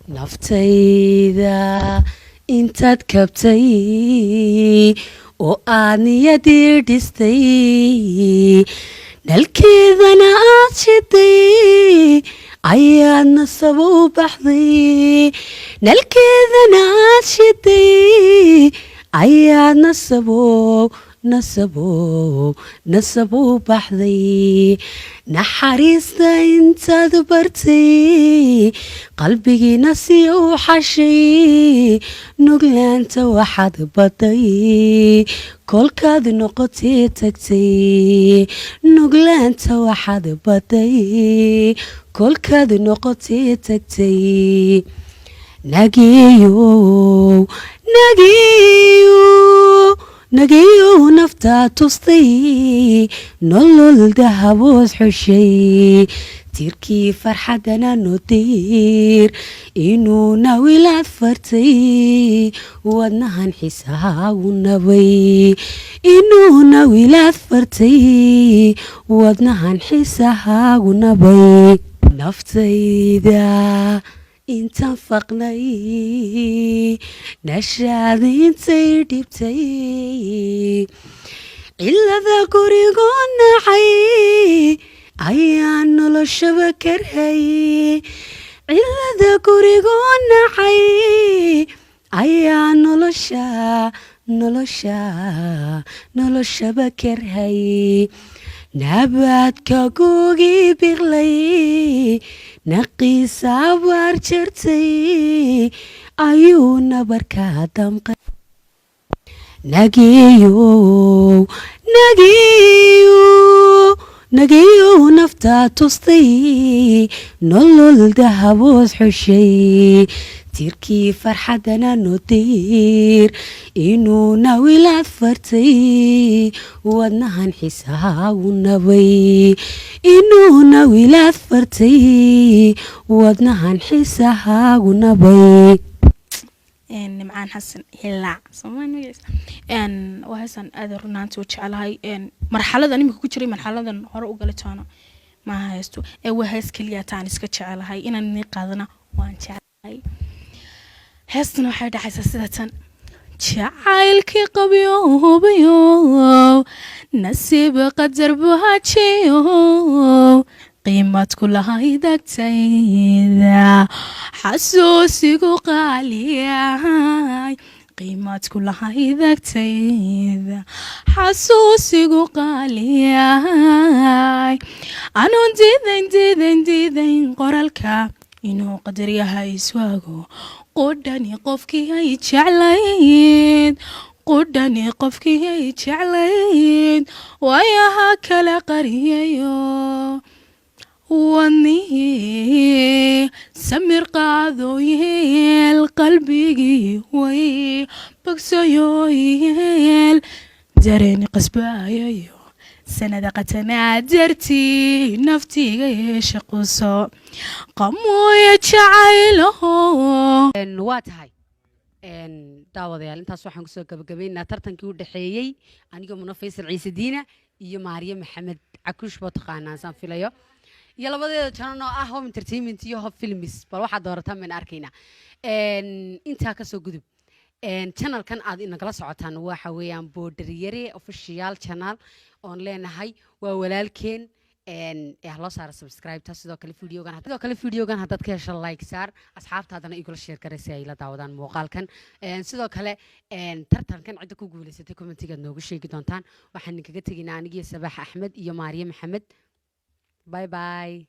Naftayda intaad kabtay oo aad niyadii dhistay, nalkeedana aad shiday, ayaad nasabo u baxday. Nalkeedana aad shiday, ayaad nasabo, nasabo, nasabo u baxday. Naxariista intaad bartay, qalbigiina si u xashay. Nuglaanta waxaad baday kolkaad noqotee tagtay. Nuglaanta waxaad baday kolkaad noqotee tagtay. Nageeyow, nageeyow, nageeyow, naftaa tustay nolol dahabood xushay. Tirkii farxaddana nodiir inuuna wilaad fartay. Wadnahan xisaagu nabay inuuna wilaad fartay. Wadnahan xisahaagu nabay. Naftayda intaan faqnay, nashaada intay dhibtay, cilada gurigoo nacay, ayaa noloshaba karhay. Cilada gurigoo nacay, ayaa nolosha, nolosha, noloshaba karhay. Nabaadka gugii biqlay, naqiisa abaar jartay, ayuu nabarka damqay. Nageeyow, nageeyow, nageeyow, naftaa tustay nolol dahabood xushay. Tirkii farxaddana nodiir inuuna wilaad fartay. Wadnahan xisaagu nabay inuuna wilaad fartay. Wadnahan xisahaagu nabay. Nimcaan Xasan Hilaac Soomaali magaciisa waa heestan aad runaantii u jeclahay. Marxaladan imika ku jiray, marxaladan hore u gali toona maaha heesto ee waa hees keliya taan iska jecelahay inaan nii qaadana waan jeclahay. Heestana waxay dhacaysaa sida tan: Jacaylkii qabyoobayo, nasiib qadar buhajiyo, qiimad ku lahayd agtayda, xasuusigu qaaliyay. Qiimad ku lahayd agtayda, xasuusigu qaaliyay. Anoon diidayn, diidayn, diidayn qoraalka inuu qadar yahay iswaago. Qudhani qofkii ay jeclayd, qudhani qofkii ay jeclayd, waayaha kala qariyayo. Wadnihii samir qaado yeel, qalbigii way bogsayo yeel. Dareeni qasbaayayo sanada qatanaa dartii, naftiiga yeesha quso qamuuya jacaylaho. Waa tahay, daawadayaal, intaas waxaan kusoo gabagabaynaynaa tartankii u dhexeeyey anigoo Muna Faysal Ciise Diina iyo Maariye Maxamed Cakuush boo taqaanaan saan filayo, iyo labadeeda channel oo ah Home Entertainment iyo Hope Films. Bal waxaad doorataan baynu arkaynaa. Intaa kasoo gudub, channelkan aad inagala socotaan waxa weeyaan Boodaryare Official Channel oon leenahay waa walaalkeen ee ha loo saaro subscribe-ta. Sidoo kale videogan haddaad ka hesho, like saar, asxaabtaadana igula share garay si ay la daawadaan muuqaalkan. Sidoo kale tartankan cidda ku guulaysatay commentigaad noogu sheegi doontaan. Waxaan idinkaga tegaynaa anigiyo Sabaax Axmed iyo Maariye Maxamed. Bye bye.